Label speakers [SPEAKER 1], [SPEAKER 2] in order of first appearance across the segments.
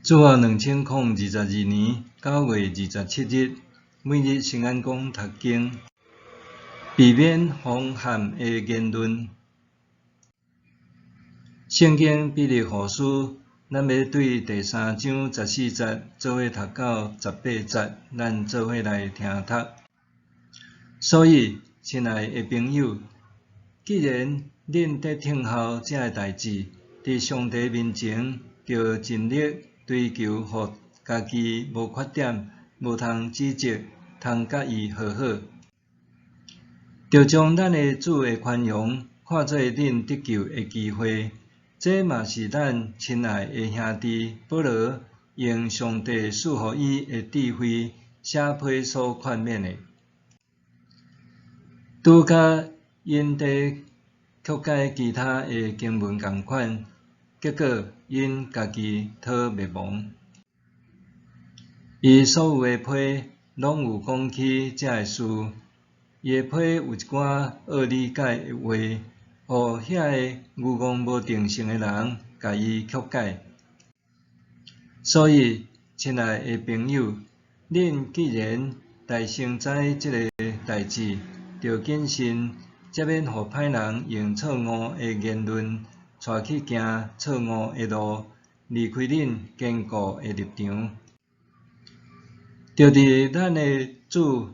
[SPEAKER 1] 主後2022年9月27日，每日聖安講讀經，避免風險的言論。聖經彼得後書，咱欲對第三章十四節做伙讀到十八節，咱做伙來聽讀。所以，親愛的朋友，既然恁得聽候這个代誌，佇上帝面前，著盡力追求予家己無缺點，無通指責，通佮伊和好。著將咱的主的寬容看做恁得救的機會。這嘛是咱親愛的兄弟保羅用上帝賜予伊的智慧寫批所勸勉的。拄佮𪜶佇曲解其他的經文仝款，結果𪜶家己討滅亡。伊所有的批攏有講起這个事，伊的批有一寡惡理解的話，予遐个愚戇無定性的人共伊曲解。所以，親愛的朋友，恁既然大先知這个代誌，著謹慎，才免予歹人用錯誤的言論帶去行錯誤的路，離開恁堅固的立場。著佇咱的主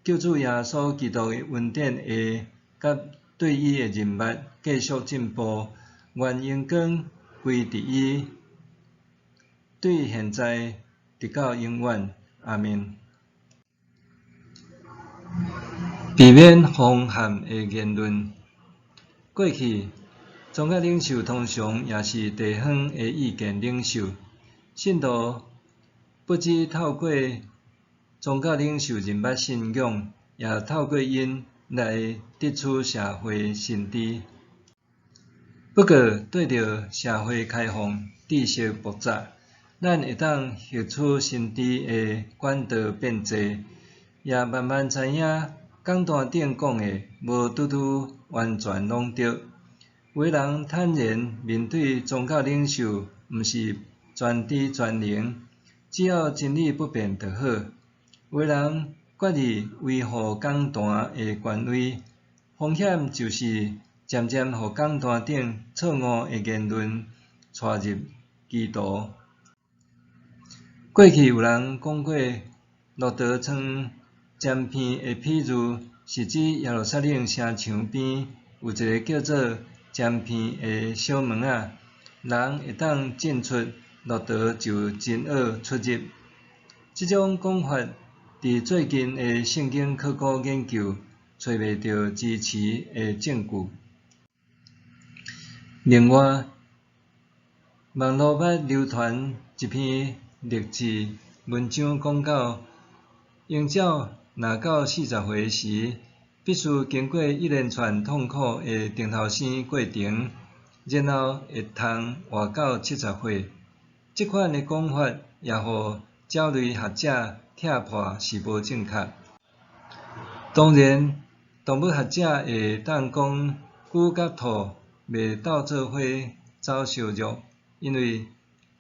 [SPEAKER 1] 救主耶穌基督的恩典下，佮對伊的認捌繼續進步，願榮光歸佇伊，對現在直到永遠。阿們。避免風險的言論。過去，宗教領袖通常也是地方的意見領袖，信徒不只透過宗教領袖認捌信仰，也透過𪜶來得取社會新知。不過，對著社會開放、知識爆炸，咱會當獲取新知的管道變濟，也慢慢知影講壇頂講的無拄拄完全攏對。有的人坦然面對宗教領袖，毋是全知全能，只要真理不變就好。有的人決意維護講壇的權威，風險就是漸漸予講壇頂錯誤的言論帶入歧途。過去有人講過，駱駝瘡占片的比喻，是指耶路撒冷城牆邊有一个叫做占片的小門仔，人會當進出，駱駝就真好出入。這種講法佇最近的聖經考古研究揣袂著支持的證據。另外，網路捌流傳一篇勵志文章，講到鷹鳥若到40歲時，必須經過一連串痛苦的定頭生過程，然後會通活到70歲。這款的講法也予鳥類學者拆破是無正確。當然，動物學者會當講，龜佮兔袂鬥做伙走燒肉，因為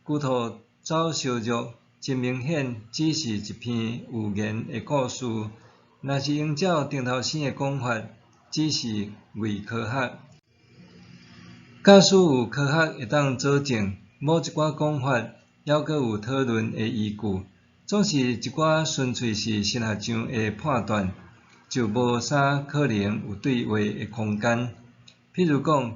[SPEAKER 1] 龜兔走燒肉真明顯只是一篇寓言的故事。若是鷹鳥定頭生的講法，只是偽科學。假使有科學會當佐證某一寡講法，猶閣有討論的依據，總是一寡純粹是神學上的判斷，就無啥可能有對話的空間。譬如講，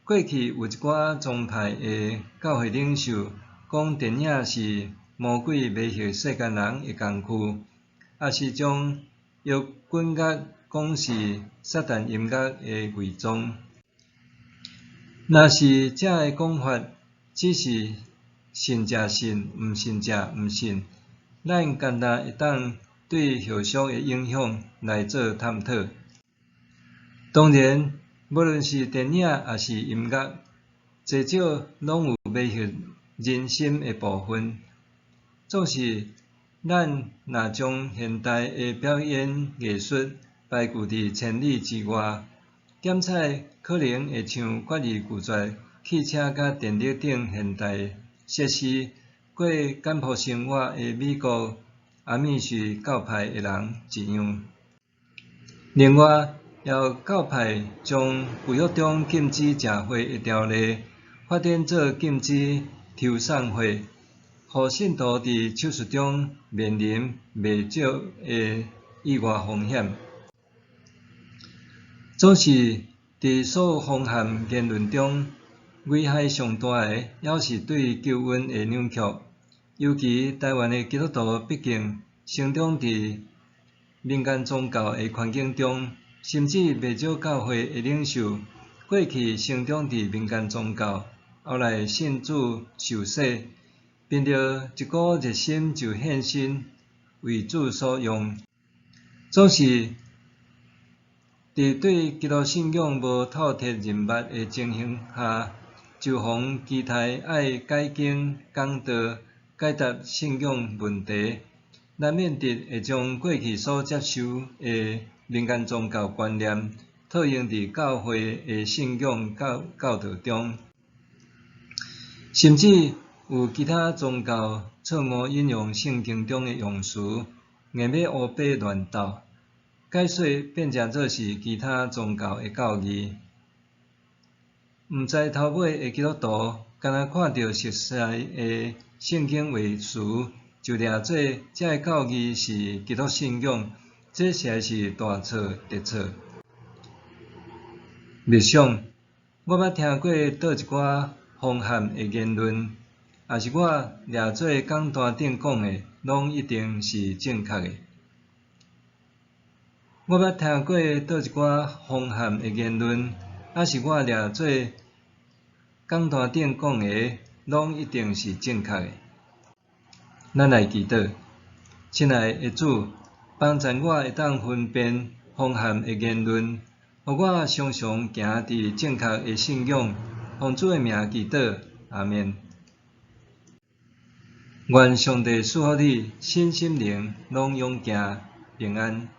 [SPEAKER 1] 過去有一寡宗派的教會領袖講電影是魔鬼迷惑世間人的工具，抑是將搖滾樂講是撒旦音樂的偽裝。若是這个講法只是信者信，毋信者毋信，咱敢若會當對後續的影響來做探討。當然，無論是電影抑是音樂，濟少攏有迷惑人心的部分。總是，咱若將現代的表演藝術排拒佇千里之外，檢採可能會像決意拒絕汽車佮電力等現代設施，過簡樸生活的美國阿米什教派的人一樣。另外，也有教派將舊約中禁止食血的條例發展做禁止抽送血，予信徒佇手術中面臨袂少的意外風險。總是佇所有風險言論中，危害上大的，猶是對救恩的扭曲。尤其台灣的基督徒畢竟成長佇民間宗教的環境中，甚至袂少教會的領袖過去成長佇民間宗教，後來信主受洗，憑著一股熱心就獻身為主所用。總是佇對基督信仰無透徹認捌的情形下，就予人期待愛解經講道解答信仰問題，難免得會將過去所接受的民間宗教觀念套用佇教會的信仰教教導中，甚至有其他宗教錯誤引用聖經中的用詞，硬欲烏白亂鬥，解說變成做是其他宗教的教義。毋知頭尾的基督徒，干焦看著熟似的聖經話詞，就掠做這个教義是基督信仰，這實在是大錯特錯。默想，我捌聽過佗一寡風險的言論，抑是我掠做講壇頂講的，攏一定是正確的。我捌聽過佗一寡風險的言論，抑是我掠做講壇頂講的，攏一定是正確的。咱來祈禱，親愛的主，幫助我會當分辨風險的言論，予我常常行佇正確的信仰，奉主的名祈禱，阿們。願上帝賜福你，身心靈攏勇健平安。